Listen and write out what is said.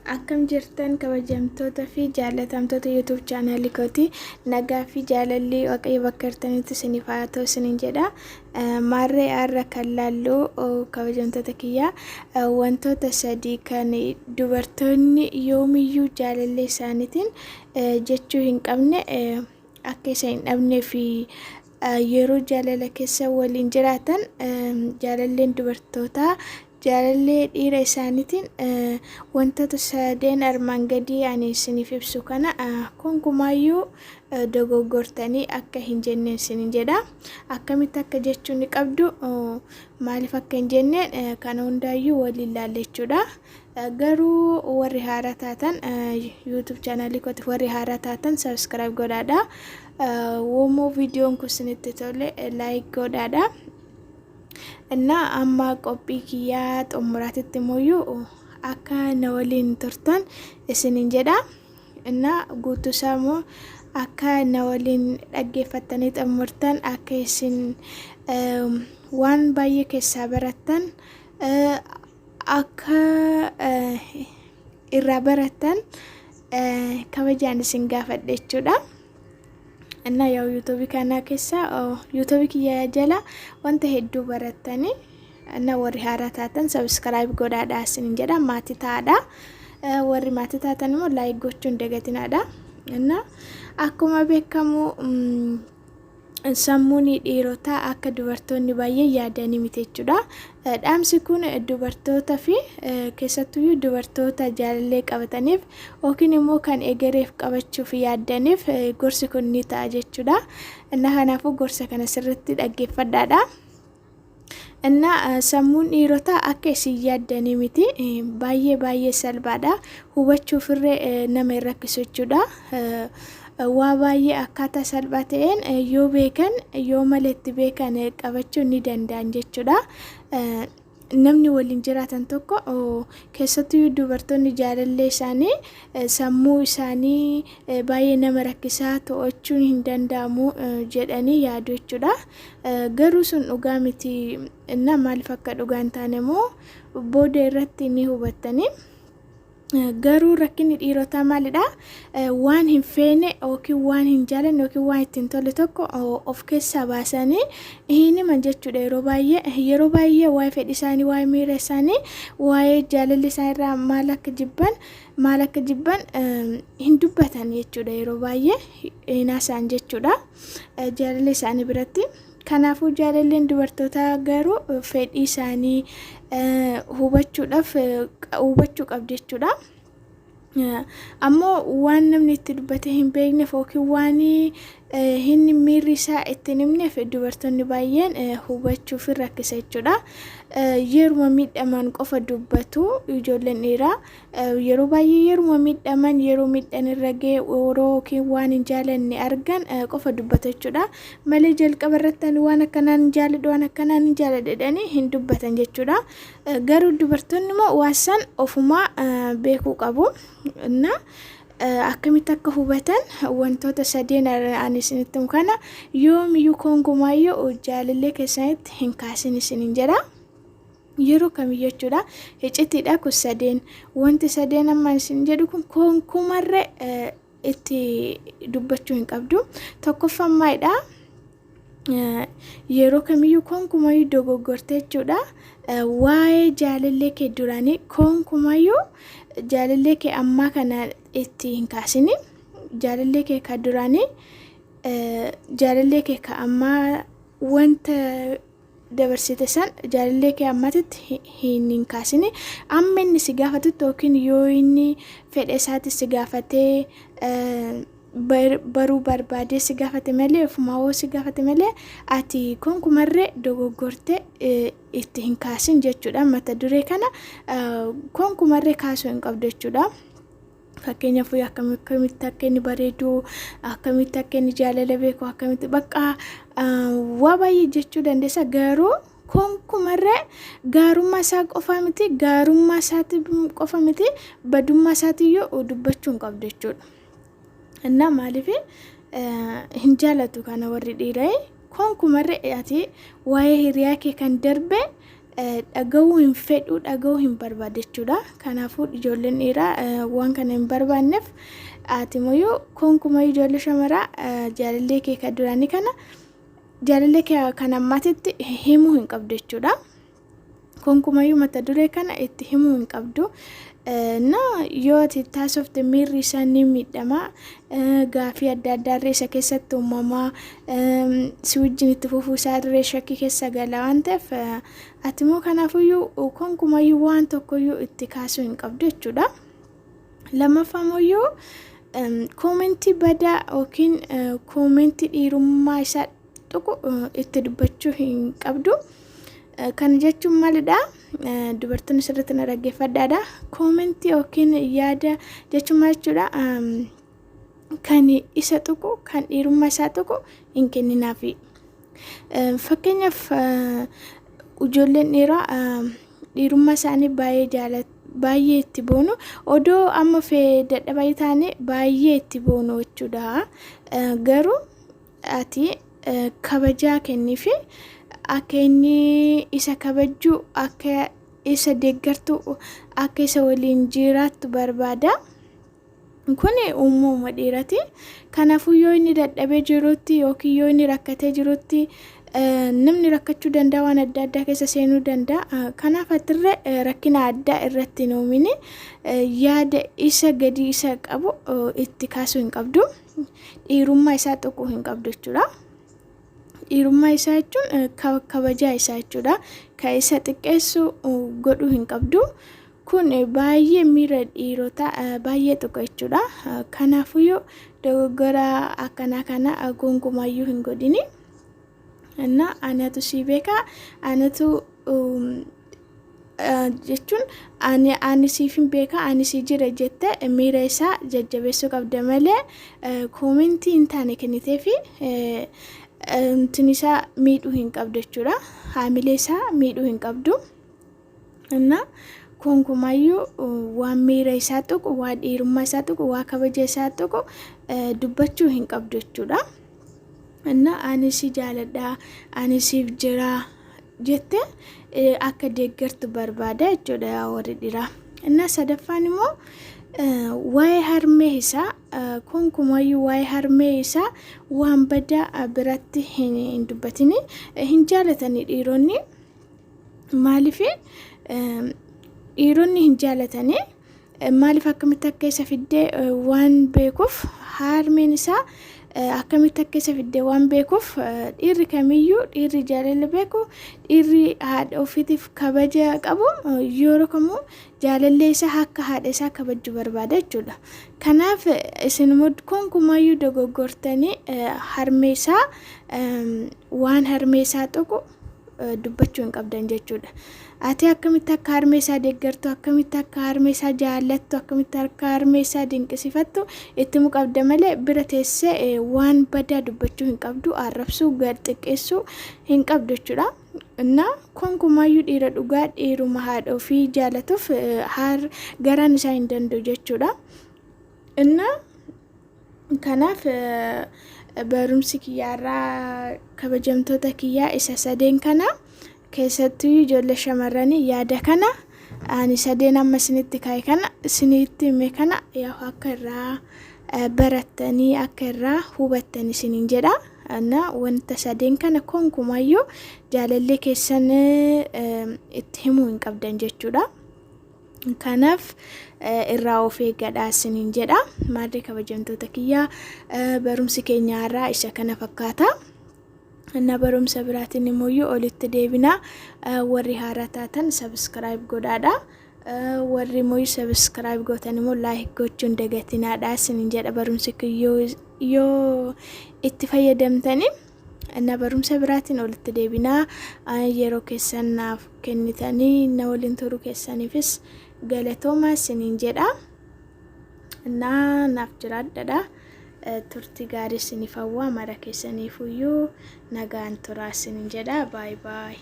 Akkam jirtan kabajamtoota fi jaallatamtoota YouTube chaanaalii kooti. Nagaa fi jaalalli Waaqayyo bakka jirtanitti isiniif haa ta'u isiniin jedha. Maarree har'a kan laallu kabajamtoota kiyya wantoota sadii kan dubartoonni yoomiyyuu jaalallee isaaniitiin jechuu hin qabne akka isa hin dhabnee fi yeroo jaalala keessa waliin jiraatan jaalalleen dubartootaa jaalallee dhiira isaaniitiin wantoota sadeen armaan gadii ani isiniif ibsu kana konkumaayyuu dogoggortanii akka hin jenneen isinin jedha. Akkamitti akka jechuu ni qabdu, maaliif akka hin jenneen kana hundaayyuu waliin laalla jechuudha. Garuu warri haaraa taatan, YouTube chaanaalii kootiif warri haaraa taatan subscribe godhaadha. Womoo viidiyoon kun isinitti tole like godhaadha. Innaa amma qophii kiyyaa xumuraatitti immoo akka na waliin turtan isinin jedha. Innaa guutuu isaa immoo akka na waliin dhaggeeffattanii xumurtan, akka isin waan baay'ee keessaa barattan, akka irraa barattan kabajaan isin gaafadha jechuudha. Innaa yaa yuutuubii kana keessa, yuutuubii kiyya jala wanta hedduu barattanii, innaa warri haaraa taatan subscribe godhaadha isinin jedha, maatii ta'aadha. Warri maatii taatan immoo like gochuu hin dagatinaadha. Innaa akkuma beekamu sammuun dhiirotaa akka dubartoonni baay'ee yaadanii miti jechuudha. Dhaamsi kun dubartoota fi keessattuyyuu dubartoota jaalallee qabataniif yookiin immoo kan egereef qabachuuf yaaddaniif gorsi kun ni ta'a jechuudha. Innaa kanaafuu gorsa kana sirriitti dhaggeeffadhaadha. Innaa sammuun dhiirotaa akka isin yaaddanii miti, baay'ee baay'ee salphaadha. Hubachuufirree nama hin rakkisu jechuudha. Waa baay'ee akkaataa salphaa ta'een yoo beekan, yoo malee itti beekan qabachuu ni danda'an jechuudha. Namni waliin jiraatan tokko, keessattuu dubartoonni, jaalallee isaanii sammuu isaanii baay'ee nama rakkisaa, to'achuun hin danda'amu jedhanii yaadu jechuudha. Garuu sun dhugaa miti. Innaa maaliif akka dhugaa hin taane immoo booda irratti ni hubattanii. Garuu rakkinni dhiirotaa maalidha? Waan hin feene yookiin waan hin jaalanne yookiin waan ittiin tolle tokko of keessaa baasanii hin himan jechuudha yeroo baay'ee. Yeroo baay'ee waa'ee fedhii isaanii, waa'ee miira isaanii, waa'ee jaalalli isaanii irraa maal akka jibban, maal akka jibban hin dubbatan jechuudha yeroo baay'ee, hin haasa'an jechuudha jaalalli isaanii biratti. Kanaafuu jaalalleen dubartootaa garuu fedhii isaanii hubachuudhaaf hubachuu qabdi jechuudha. Ammoo waan namni itti dubbatee hin beekneef yookiin waan inni miirri isaa itti hin himneef dubartoonni baay'een hubachuuf rakkisa jechuudha. Yeruma miidhaman qofa dubbatu ijoolleen dhiiraa. Yeroo baay'ee yeruma miidhaman, yeroo miidhaan irra ga'e, yeroo yookiin waan hin jaalanne argan qofa dubbatu jechuudha. Malee jalqaba irratti ani waan akkanaan hin jaaladhu, waan akkanaan hin jaaladha jedhanii hin dubbatan jechuudha. Garuu dubartoonni immoo waan san ofumaa beekuu qabu. Na akkamitti akka hubatan wantoota sadeen ani isinitti himu kana yoomiyyuu konkumaayyuu jaalallee keessanitti hin kaasin isiniin jedha. Yeroo kamiyyuu jechuudha. Icitiidha kun sadeen. Wanti sadeen amma isin jedhu kun konkumarree itti dubbachuu hin qabdu. Tokkoffaan maalidha? Yeroo kamiyyuu konkumayyuu dogoggorte jechuudha. Waa'ee jaalallee kee duraanii konkumayyuu jaalallee kee ammaa kana itti hin kaasini. Jaalallee kee ka duraanii jaalallee kee ka ammaa wanta dabarsite san jaalallee kee ammatitti hin kaasini. Amma inni si gaafatutti yookiin yoo inni fedha isaatti si gaafatee, baruu barbaadee si gaafate malee, ofumaa hoo si gaafate malee, ati konkumarree dogoggorte itti hin kaasin jechuudha. Mata duree kana konkumarree kaasuu hin qabdu jechuudha. Fakkeenyaaf akkamitti akka inni bareedu, akkamitti akka inni jaalala beeku, akkamitti bakka waa baay'ee jechuu dandeessa. Garuu konkumarree gaarummaa isaa qofa miti, gaarummaa isaati qofa miti, badummaa isaatiyyuu dubbachuu hin qabdu jechuudha. Innaa maaliif hin jaalatu kana warri dhiiraa? Konkumarree ati waa'ee hiriyaa kee kan darbe Dhaga'uu hin fedhu, dhaga'uu hin barbaadu jechuudha. Kanaafuu ijoolleen dhiiraa waan kana hin barbaanneef ati immoo konkuma ijoollee shamaraa jaalallee kee kan duraanii kana jaalallee kee kan ammaatitti himuu hin qabdu jechuudha. Konkumayyuu mata duree kana itti himuu hin qabdu. Na yoo ati taasofte miirri isaa ni miidhama. Gaafii adda addaa isa keessatti uumamaa si wajjin itti fufuu isaa irree shakkii keessa gala waan ta'eef ati immoo kanaafuyyuu konkumayyuu waan tokkoyyuu itti kaasuu hin qabdu jechuudha. Lammaffaa immoo koomentii badaa yookiin koomentii dhiirummaa isaa tuqu itti dubbachuu hin qabdu. Kana jechuun maalidha? Dubartoonni sirriitti na dhaggeeffadhaadha. Koomentii yookiin yaada jechuun maal jechuudha? Kan isa tuqu, kan dhiirummaa isaa tuqu hin kenninaafi. Fakkeenyaaf ijoolleen dhiiraa dhiirummaa isaanii baay'ee jaalatu. Baay'ee itti boonu, odoo amma fee dadhabaa taane baay'ee itti boonu jechuudha. Garuu ati kabajaa kenniifi, akka inni isa kabajju, akka isa deeggartu, akka isa waliin jiraattu barbaada. Kun uumama dhiirati. Kanaafuu yoo inni dadhabee jirutti yookiin yoo inni rakkatee jirutti, namni rakkachuu danda'a, waan adda addaa keessa seenuu danda'a. Kanaaf atirree rakkina addaa irratti hin uumini, yaada isa gadi isa qabu itti kaasuu hin qabdu. Dhiirummaa isaa tuquu hin qabdu jechuudha. Dhiirummaa isaa jechuun kabajaa isaa jechuudha. Kan isa xiqqeessu godhuu hin qabdu. Kun baay'ee miira dhiirotaa baay'ee tuqa jechuudha. Kanaafuyyuu dogoggora akkanaa kana gonkumayyuu hin godhini. Na anatu si beeka, anatu jechuun ani siif hin beeka, ani si jira jette miira isaa jajjabeessuu qabda malee koomentii hin taane kennitee fi intin isaa miidhuu hin qabdu jechuudha. Haamilee isaa miidhuu hin qabdu. Na konkumayyuu waan miira isaa tuqu, waa dhiirummaa isaa tuqu, waa kabaja isaa tuqu dubbachuu hin qabdu jechuudha. Na ani si jaaladha, ani siif jira jette akka deeggartu barbaada jechuudha warri dhiiraa. Inna sadaffaan immoo waa'ee harmee isaa, konkumayyuu waa'ee harmee isaa waan badaa biratti hin dubbatini. Hin jaalatanii dhiironni. Maaliif dhiironni hin jaalatanii? Maaliif? Akkamitti akka isa fiddee waan beekuuf, harmeen isaa akkamitti akka isa fiddee waan beekuuf. Dhiirri kamiyyuu, dhiirri jaalala beeku, dhiirri haadha ofiitiif kabaja qabu yeroo kamuu jaalallee isaa akka haadha isaa kabajju barbaada jechuudha. Kanaaf isin immoo konkumayyuu dogoggortanii harmee isaa, waan harmee isaa tuqu dubbachuu hin qabdan jechuudha. Ati akkamitti akka harmee isaa deeggartu, akkamitti akka harmee isaa jaallattu, akkamitti akka harmee isaa dinqisiifattu itti himuu qabda malee bira teessee waan badaa dubbachuu hin qabdu, arrabsuu, gad xiqqeessuu hin qabdu jechuudha. Na konkumaayyuu dhiira dhugaa, dhiiruma haadha ofii jaalatuuf garaan isaa hin danda'u jechuudha. Inna kanaaf barumsi kiyyaarraa, kabajamtoota kiyyaa, isa sadeen kana keessattuu ijoollee shamarranii yaada kana ani sadeen amma isinitti kaa'e kana, isinitti hime kana yaa akka irraa barattanii, akka irraa hubattan isiniin jedha. Na wanta sadeen kana konkumayyuu jaalallee keessan itti himuu hin qabdan jechuudha. Kanaaf irraa of eeggadhaa isiniin jedha. Maarree kabajamtoota kiyyaa, barumsi keenya har'aa isa kana fakkaata. Na barumsa biraatiin immoo olitti deebina. Warri haaraa taatan subscribe godhaadha. Warri immoo subscribe gootan immoo like gochuun dagatinaadha isiniin jedha, barumsi yoo itti fayyadamtanii. Na barumsa biraatiin olitti deebinaa. Yeroo keessan naaf kennitanii na waliin turuu keessaniifis galatooma isiniin jedha. Na naaf jiraadhadha. Turtii gaarii isiniif hawwaa, mara keessaniifuyyuu nagaan turaa isiniin jedha. Baay'ee baay'ee.